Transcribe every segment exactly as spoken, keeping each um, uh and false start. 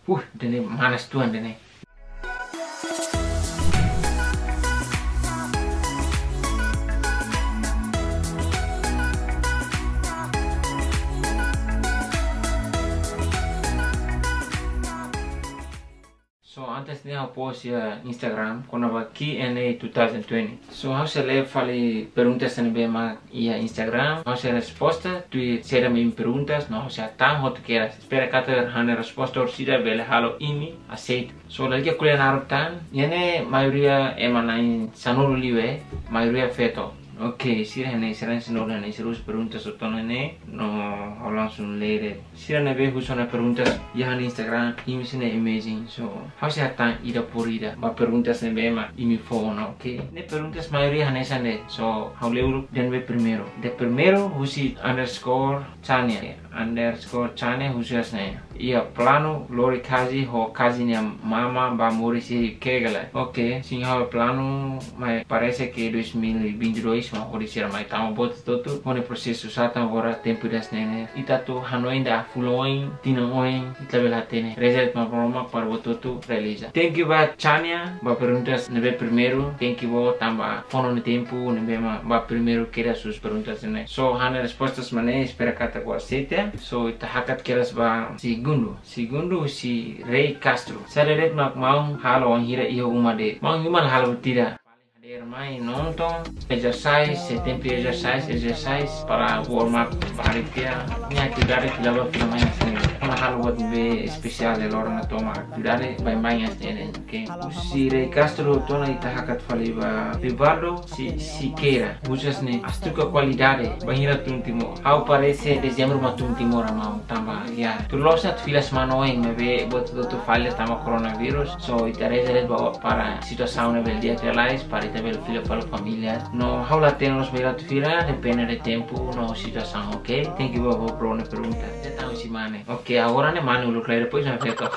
Uh, ida-ne'e manas tuan ida-ne'e. So, antes ne'e ha'u post iha Instagram, kona-ba Q and A two thousand twenty. So, ha'u sei lee fali perguntas ne'ebé mak iha Instagram, ha'u sei resposta, tuir saida mak imi perguntas, no ha'u sei hatán hotu kedas. Espera katak ha'u-nia resposta orsida bele halo imi aseita. So, lalika ko'alia naruk tan, iha ne'e maioria ema na'in sanulu liu, maioria feto. Ok, sira iha ne'e, sira na'in sanulu iha ne'e, sira husu perguntas hotu ona ne'e, no ha'u langsung lee de'it. Sira ne'ebé husu ona perguntas iha ha'u-nia Instagram, imi sira-ne'e amazing. So, ha'u sei hatán ida por ida ba perguntas ne'ebé mak imi fó ona, ok? Ne'e perguntas maioria hanesan de'it. So, ha'u lee uluk ida ne'ebé primeiru. Ida primeiru husi underscore Chania, underscore Chania husu hanesan ne'e. Iha planu lori kaji ho kaji nia mama ba moris iha U K ka lae? Ok, sin, ha'u planu, mas parese que dois mil e vinte e dois, mas hodi sira mai tama boot hotu-hotu, ho nia prosesu sá tan agora tempu ida hanesan ne'e. Ita atu hanoin ida fulan oin, tinan oin, ita bele hatene. Reza de'it ba Maromak para buat hotu-hotu realiza. Thank you ba Chania, ba perguntas ne'ebé primeiru. Thank you ba ó tanba fó ó-nia tempu ne'ebé mak ba primeiru kedas husu perguntas ne'e. So, ha'u-nia respostas mak ne'e, espera katak ó aseita. So, ita hakat kedas ba segundu. Segundu husi Rei Castro. Saida de'it mak maun halo wainhira iha uma de'it? Maun iha uma la halo buat ida. Hadeer mai nonton, exercise, se tempu exercise, exercise para warm up barriga. Nia atividade ke laba fila mai hanesan ne'e. Ha'u la halo buat ne'ebé espesiál iha loron ne'e, to'o mak atividade baibain hanesan ne'e. Ok. Husi Rei Castro hotu ona, ita hakat fali ba Rivaldo Si-, Siqueira. Husu hanesan ne'e, astuka kualidade, bainhira tun Timor? Ha'u parese Dezembru mak tun Timor, maun, tanba, ya, tuir loloos atu fila semana oin, maibé buat hotu-hotu falla tanba coronavirus. So, ita reza de'it ba para situasaun ne'e bele di'ak lalais, para ita bele fila fali ho família. No, ha'u la hatene loos bainhira atu fila, depende de tempu no situasaun, ok? Thank you ba bro nia pergunta. Ida tan husi mane. Ok, agora ne'e mane uluk lai, depois mak feto.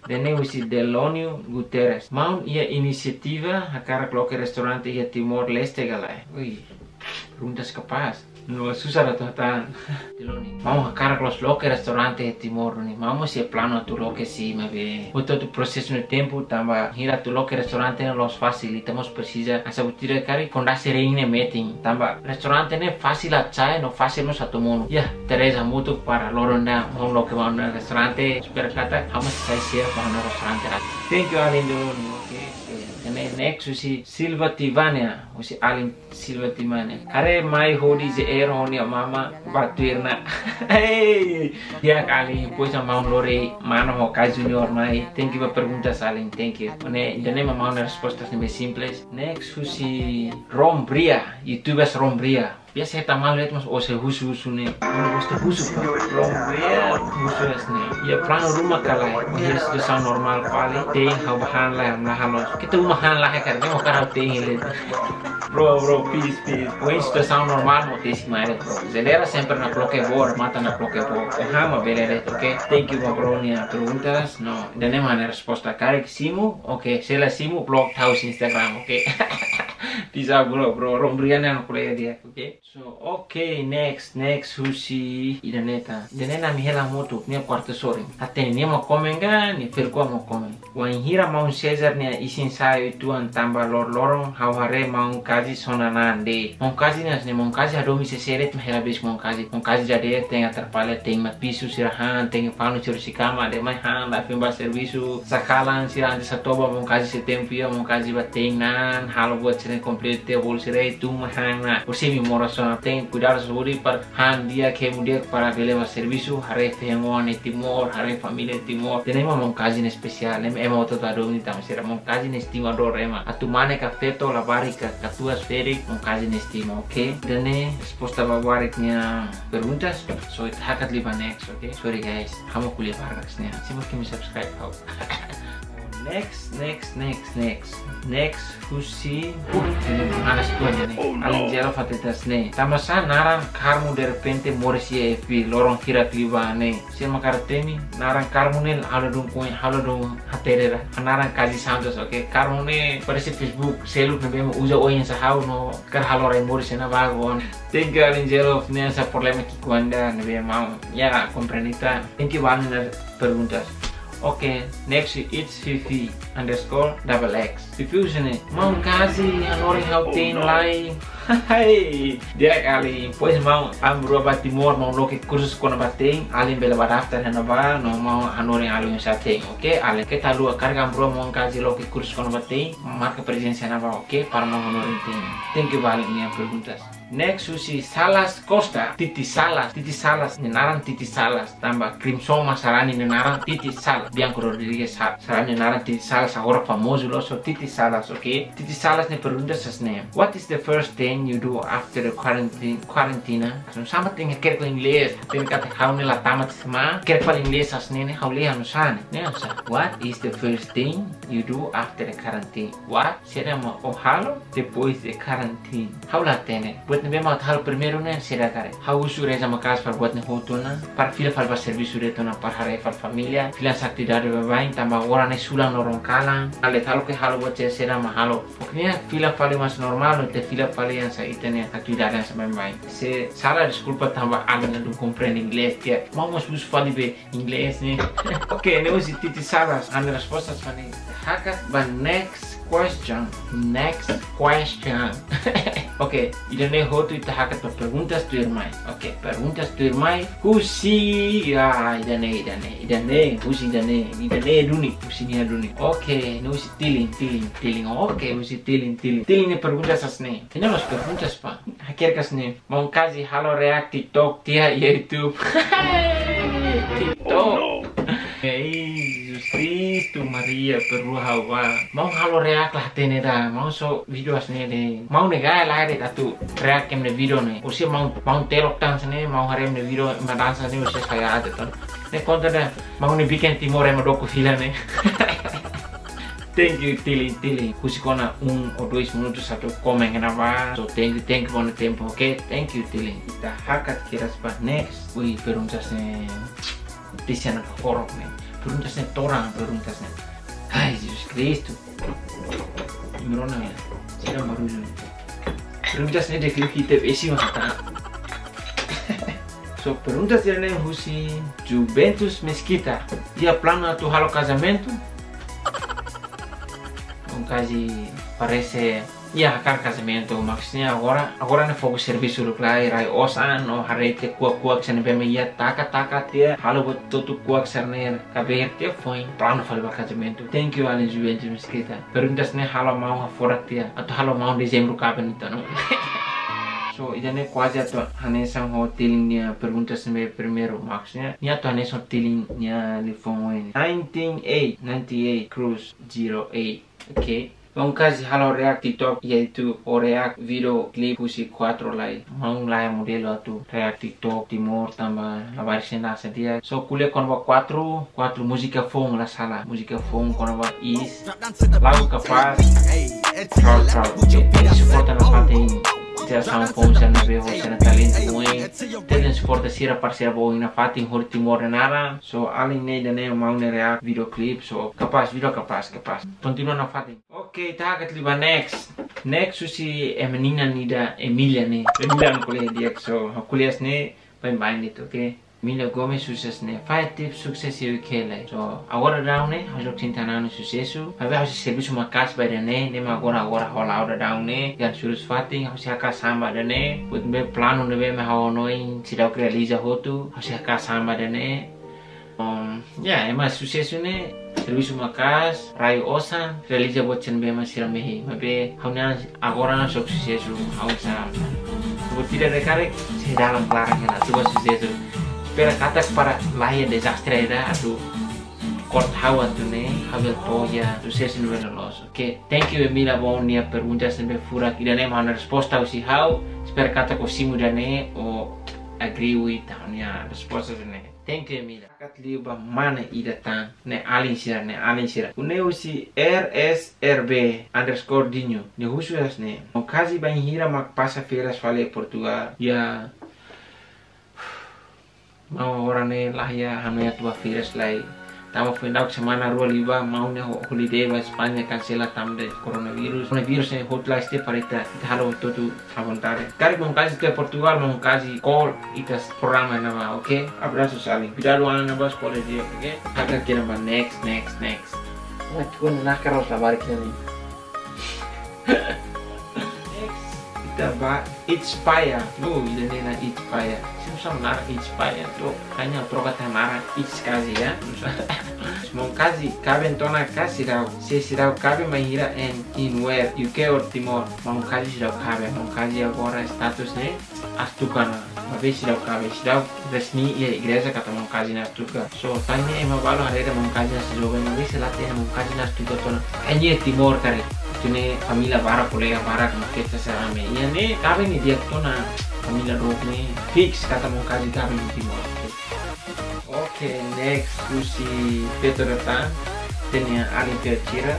Ida-ne'e husi Delonio Guterres. Maun iha inisiativa hakarak loke restaurante iha Timor-Leste ka lae? Ui, perguntas kapás. No, susar atu hatán. Delonio. Maun hakarak loos loke restaurante iha Timor ne'e. Maun mós iha planu atu loke sin, maibé buat hotu-hotu prosesu no tempu, tanba bainhira atu loke restaurante ne'e la'ós fasil, ita mós presiza hasa'e buat ida karik fondasi rein ne'e metin. Tanba restaurante ne'e fasil atu sa'e, no fasil mós atu monu. Ya, ita reza hamutuk para loron ida maun loke maun nia restaurante, espera katak ha'u mós sai chef ba ha'u-nia restaurante ida. Thank you, alin Delonio. Ok, ok. Ida-ne'e next husi Silva Tivania, husi alin Silva Tivania. Haree mai hodi J R ho nia mama ba tuir ona. Hey! Di'ak, alin, depois maun lori manu ho Kai Junior mai. Thank you ba perguntas, alin. Thank you. Ne'e, ida-ne'e mak maun nia respostas ne'ebé simples. Next husi Rom Bria, YouTubers Rom Bria. Biasa hetan malu de'it, mas ó sei husu-husu ne'e. Ó gosta husu ka? Rom Bria husu hanesan ne'e. Iha planu ruma ka lae? Bainhira situasaun normál fali, te'in ha'u bá han lai, ha'u la halo. Ita uma han lai karik, ne'e mak ha'u te'in lai. Bro, bro, peace, peace. Bainhira situasaun normál mak tesi mai de'it, bro. Jeleira sempre nakloke boot, matan nakloke boot. Ó han mak bele de'it, ok? Thank you ba bro nia perguntas. No, ida-ne'e mak ha'u-nia resposta. Karik simu, ok. Se la simu, block tau husi Instagram, ok? Peace out, bro, bro. Rom Bria ne'e ha'u-nia kolega di'ak, ok? So, ok, next, next husi ida-ne'e tan. Ida-ne'e ne'e ami hela hamutuk, nia kuartu sorin. Hatene, nia mak komen ka, nia ferik-oan mak komen. Wainhira maun Cesar nia isin sa'e uitoan tanba loroloron, ha'u haree maun kaji sona naan de'it. Maun kaji ne'e hanesan ne'e, maun kaji hadomi seseret mak hela besik maun kaji. Maun kaji dadeer, te'in atrapalla, te'in mate pisu sira han, te'in panu sira husi kama, dehan mai han, liafuan ba servisu, sakalan sira antes atu bá, maun kaji sei tempu iha, maun kaji bá te'in naan, halo buat sira kompletu, bolu sira tun mai han ona. Por isso imi moras ona, tenke kuidadu saúde para han di'ak, hemu di'ak para bele bá servisu, haree feen-oan iha Timor, haree família iha Timor. Ida-ne'e mak maun kaji ne'e espesiál, ema, ema hotu-hotu hadomi tanba sira, maun kaji ne'e estimadór ema. Atu mane ka feto, labarik ka katuas, ferik, maun kaji ne'e estima, ok? Ida-ne'e resposta ba barak nia perguntas, so ita hakat liu ba next, ok? Sorry guys, ha'u mak ko'alia barak hanesan ne'e. Simu kimi subscribe ha'u. Next, next, next, next. Next, husi, uh, ida-ne'e manas tuan ida-ne'e. Oh, no. Alin Jelo fati tas ne'e. Tanba sá naran Carmo derrepente moris iha F B, loron hirak liubá ne'e? Sira mak hakarak temi, naran Carmo ne'e ha'u ladún koñese, ha'u ladún hatene ida. Naran Kaji Santos, ok? Carmo ne'e parese Facebook, seluk ne'ebé mak uza oin hanesan ha'u no hakarak halo rai moris iha ne'ebá agora. Thank you, alin Jelo, ne'e hanesan problema ki'ikoan ida ne'ebé maun, ya, komprende ita. Thank you ba alin nia perguntas. Oke, next it's Fifi underscore double X. Fifi husu ne'e, maun kazi hanorin ha'u-nia tein lai. Hai, di'ak alin. Pois maun, ami rua bá Timor, maun loke kursu kona-ba tein, alin bele bá daftar iha ne'ebá, no maun hanorin alin oinsá tein, oke? Alin, keta haluha, karik ami rua maun kazi loke kursu kona-ba tein, marka prezensa iha ne'ebá, oke? Para maun hanorin tein. Thank you ba alin nia perguntas. Next husi Salas Costa, Titi Salas, Titi Salas, nia naran Titi Salas, tanba Crimson mak sarani nia naran Titi Salas, Bianco Rodrigues sa-, sarani nia naran Titi Salas, agora famozu loos, so Titi Salas, oke? Titi Salas nia perguntas hanesan ne'e. What is the first thing you do after the quarantine, quarantine? Hanesan sá mak ita hakerek ho inglés, ita katak ha'u ne'e la tamat SMA, hakerek fali inglés hanesan ne'e, ha'u lee hanesan ne'e, ne'e hanesan. What is the first thing you do after the quarantine? What? Saida mak ó halo depois de quarantine? Ha'u la hatene. Buat ne'ebé mak ha'u halo primeiru ne'e saida karik. Ha'u husu reza maka'as para buat ne'e hotu ona, para fila fali ba servisu de'it ona, para haree fali família, fila hanesan atividade baibain, tanba agora ne'e sulan loron kalan. Ale halo ke halo buat saida, saida mak halo. Pokoknya fila fali hanesan normál, no ita fila fali hanesan ita-nia atividade hanesan baibain. Se sala deskulpa tanba ami la dún komprende inglés, ya. Maun mós husu fali be inglés ne'e. Oke, ne'e husi Titi Salas, ami resposta hanesan ne'e. Hakat ba next question. Next question. Oke, ida-ne'e hotu ita hakat ba perguntas tuirmai. Oke, perguntas tuirmai. Husi, ya, ida-ne'e, ida-ne'e, ida-ne'e, husi ida-ne'e, ida-ne'e duni, husi nia duni. Oke, ne'e husi Tilin, Tilin, Tilin. Oke, husi Tilin, Tilin. Tilin nia perguntas hanesan ne'e. Nia mós perguntas pá. Hakerek hanesan ne'e. Maun kazi halo react TikTok tiha iha YouTube. TikTok. Oh, no. Ei, Jesus Kristu, Maria, perua hawa. Maun halo react la hatene ida, maun só vídeo hanesan ne'e de'it. Maun ne'e gaya la de'it atu react ema nia vídeo ne'e. Orsida maun, maun telok tan hanesan ne'e, maun haree ema nia vídeo, ema dansa hanesan ne'e, orsida kayak aja tan. Ne'e konta ida, maun ne'e bikin Timor ema doku fila ne'e. Thank you, Tilin, Tilin. Husik ona um ou dois minutos atu komen iha ne'ebá. So, thank you, thank you ba ó-nia tempu, oke? Thank you, Tilin. Ita hakat kedas ba next. Ui, perguntas ne'e, notísia ne'e horror ne'e. Perguntas ne'e toran, perguntas ne'e. Ai, Jesus Kristu. Número enam. Sira baru ini. Perguntas ne'e de klik ita esi masa ta. So, perguntas ida-ne'e husi Juventus Mesquita. Iha planu atu halo kazamentu? Maun kazi parese iha hakarak kazamentu, maksudnya agora, agora ne'e fokus servisu uluk lai, rai osan, no haree tiha kuak-kuak sira ne'ebé mak iha taka-taka tiha, halo buat hotu-hotu kuak sira-ne'e kabeer tiha foin planu fali ba kazamentu. Thank you, alin Juventus Mesquita. Perguntas ne'e halo maun hafodak tiha, atu halo maun Dezembru kaben ita no. So, ida-ne'e kuaze atu hanesan ho Tilin nia perguntas ne'ebé primeiru, maksudnya, nia atu hanesan ho Tilin nia liafuan oin. Nineteen eight, ninety-eight, Cruz zero eight. Oke. Maun kazi halo react TikTok, yaitu ó react video clip husi Quatro lai. Maun la iha modelu atu react TikTok Timor tanba labarik sira la sá di'ak. So ko'alia kona-ba Quatro, Quatro múzika foun la sala. Múzika foun kona-ba is, lagu kapás. Proud, proud. Ita suporta nafatin sira-nia foun, sira-nia bee, sira-nia talentu oin. Ita tenke suporta sira para sira bá oin nafatin hodi Timor nia naran. So alin ne'e ida-ne'e maun nia react video clip. So kapás, video kapás, kapás. Kontinua nafatin. Oke, ita hakat liu ba next. Next husi ema ninin ida Emilia ne'e. Emilia nia kolega di'ak, so ha'u ko'alia hanesan ne'e, baibain de'it, oke? Emilia Gomes husu hanesan ne'e, fahe tips sukses iha U K lai. So, agora daudaun ne'e, ha'u joga sinta nanu susesu. Maibé ha'u sei servisu maka'as ba ida-ne'e, ne'e mak agora, agora ha'u la'o daudaun ne'e, iha ne'e suruh fatin, ha'u sei hakaas an ba ida-ne'e, buat ne'ebé planu ne'ebé mak ha'u hanoin, seidauk realiza hotu, ha'u sei hakaas an ba ida-ne'e. Um, ya, ema susesu ne'e, servisu maka'as, rai osan, realiza buat sira ne'ebé mak sira mehi. Maibé, ha'u-nia an agora ne'e só susesu, ha'u sa. Buat ida-ne'e karik, sei dalan klaran hela, atu bá susesu. Espera katak para la iha dezastre ida, atu kort ha'u atu ne'e, ha'u bele to'o iha susesu ne'ebé loloos. Oke, thank you Emilia ba ó-nia perguntas ne'ebé furak ida-ne'e mak ha'u-nia resposta husi ha'u. Espera katak ó simu ida-ne'e, ó agree with ha'u-nia resposta ida-ne'e. Thank you, Emilia. Hakat liu ba mane ida tan, ne'e alin sira, ne'e alin sira. Ida-ne'e husi R S R B underscore Dinho. Nia husu hanesan ne'e. Maun kazi bainhira mak pasa férias fali iha Portugal. Ya. Maun agora ne'e la iha hanoin atu bá férias lai. Tanba foin daudauk semana rua liubá, maun nia ho-, holiday ba España kansela tanba coronavirus. Coronavirus ne'e hotu la este para ita, ita halo hotu-hotu à vontade. Karik maun Kazi to'o Portugal, maun Kazi call, ita programa iha ne'ebá, oke? Abraço, Salim. Kuidadu, ana ne'ebá eskola di'ak, oke? Agora kira ba next, next, next. Wah, tu nakar os labarik ne'e. Next, ita ba Inspire. Oh, ida-ne'e naran Inspire. Simu sama naran Inspire. To'o, ha'u troka tan naran Ins Kazi ya. Maun Kazi, kaben tiha ona ka seidauk? Se seidauk kaben, bainhira and in where? U K or Timor? Maun Kazi seidauk kaben. Maun Kazi agora status ne'e Artuka ona, maibé seidauk kaben, seidauk resmi iha igreja katak maun Kazi ne'e Artuka. So, tan ne'e ema balu haree de'it maun Kazi ne'e joven, maibé sei la hatene maun Kazi ne'e Artuka tiha ona. Nia Timor karik. Atu ne'e família barak, kolega barak, no keta serame. Iha ne'e kaben ne'e di'ak tiha ona, família rok ne'e fix katak maun Kazi kaben iha Timor. Oke, next husi Pedro Tan, ita-nia alin fiar sira.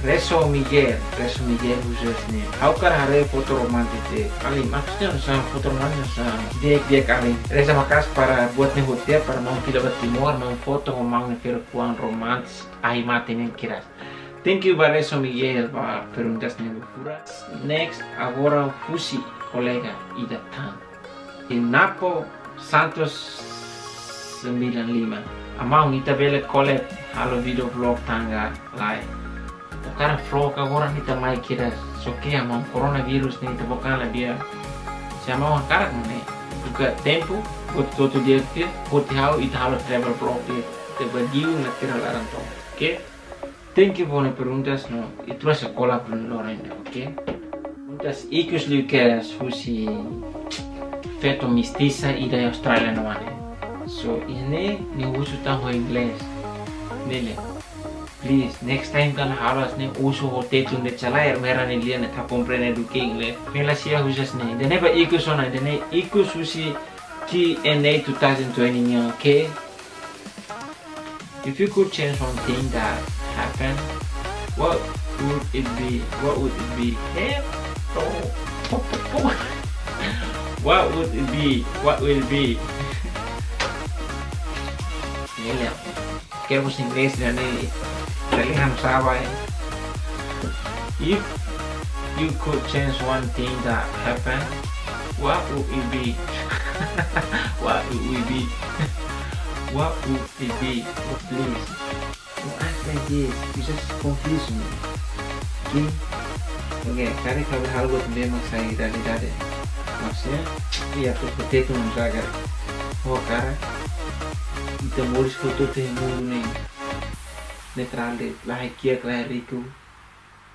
Reso Miguel, Reso Miguel husu hanesan ne'e: Ha'u hakarak haree foto romántiku. Alin, maksudnya sa foto romántiku sa di'ak-di'ak, alin. Reza maka'as para buat ne'e hotu tiha para maun fila ba Timor, maun foto ho maun nia ferik-oan romántiku, ai mate nen kiras. Thank you ba Reso Miguel ba perguntas ne'e furak. Next, agora husi kolega ida tan. Inapo Santos sembilan lima. Amaun, ita bele collab halo video vlog tan ka lae? Ha'u hakarak vlog agora ne'e ita mai kiras. Só ke amaun, coronavirus ne'e ita buka la di'ak. Se amaun hakarak ne'e, buka tempu, buat hotu-hotu di'ak, foti ha'u, ita halo travel vlog di'ak. Ita bá Dili, nakdera laran tomak. Oke? Thank you ba nia perguntas no, ita sekolah pun loren, oke? Perguntas ikus liu kedas husi feto mestiza ida iha Austrália nia oan ne'e. So, iha ne'e nia husu tan ho inglés. Ne'e, please, next time kan halo hanesan ne'e, husu ho Tetun de'it, se lae, mera nia lian ne'e la komprende duké inglés. Mela sia husu hanesan ne'e. Ida-ne'e ba ikus ona, ida-ne'e ikus husi Q and A two thousand twenty nian, oke? If you could change one thing that happened, what would it be? What would it be? Eh? Oh. What would it be? What will it be? Ne'e, quero vos inglês, né? Leleham sabai. If you could change one thing that happened, what would it be? What would it be? What would it be? Oh, please. Don't ask like this. You just confuse me. Okay? Okay, karik ha'u halo buat ne'ebé mak sai realidade. Maksudnya, iya, tu kutip tu menjaga. Oh, karik. Ita moris hotu-hotu iha mundu ne'e netrál de'it, laiha kiak, laiha riku,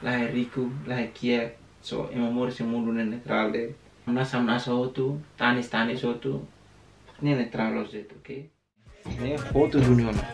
laiha riku, laiha kiak. So, ema moris iha mundu ne'e netrál de'it. Hamnasa, hamnasa hotu, tanis, tanis hotu. Ne'e netrál loos de'it, oke? Ne'e hotu duni ona.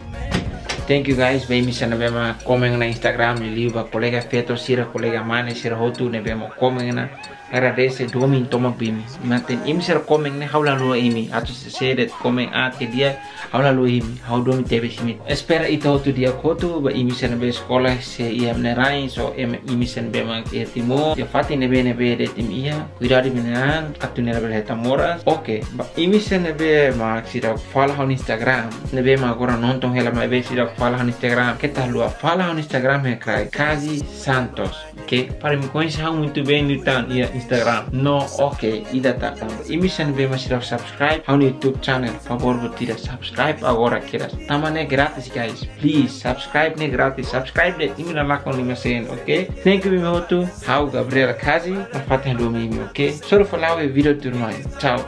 Thank you guys, ba imi sira ne'ebé mak komen iha Instagram, liuliu ba kolega feto sira, kolega mane sira hotu ne'ebé mak komen ona. Agradese, domin tomak ba imi. Maten imi sira komen ne'e ha'u la haluha imi. Atu se, se de'it komen aat ke di'ak, ha'u la haluha imi. Ha'u domin tebes imi. Espera ita hotu di'ak hotu, ba imi sira ne'ebé eskola, sei iha ema nia rain, so ema, imi sira ne'ebé mak iha Timor, iha fatin ne'ebé-ne'ebé de'it imi iha, kuidadu imi-nia an, atu nia labele hetan moras. Oke, ba imi sira ne'ebé mak seidauk follow ha'u-nia Instagram, ne'ebé mak agora nonton hela maibé seidauk follow ha'u-nia Instagram, keta haluha follow ha'u-nia Instagram iha kraik, Kazi Santos. Oke, para imi koñese ha'u muito bem liután iha Instagram. No, oke, ida tan tanba imi sira ne'ebé mak seidauk subscribe ha'u-nia YouTube channel, favór buat ida, subscribe agora kedas. Tanba ne'e grátis, guys. Please, subscribe ne'e grátis. Subscribe de'it imi la lakon lima sen, oke? Thank you ba imi hotu. Ha'u Gabriel Kazi, nafatin hadomi imi, oke? Hasoru fali ha'u iha vídeo tuirmai. Tchau.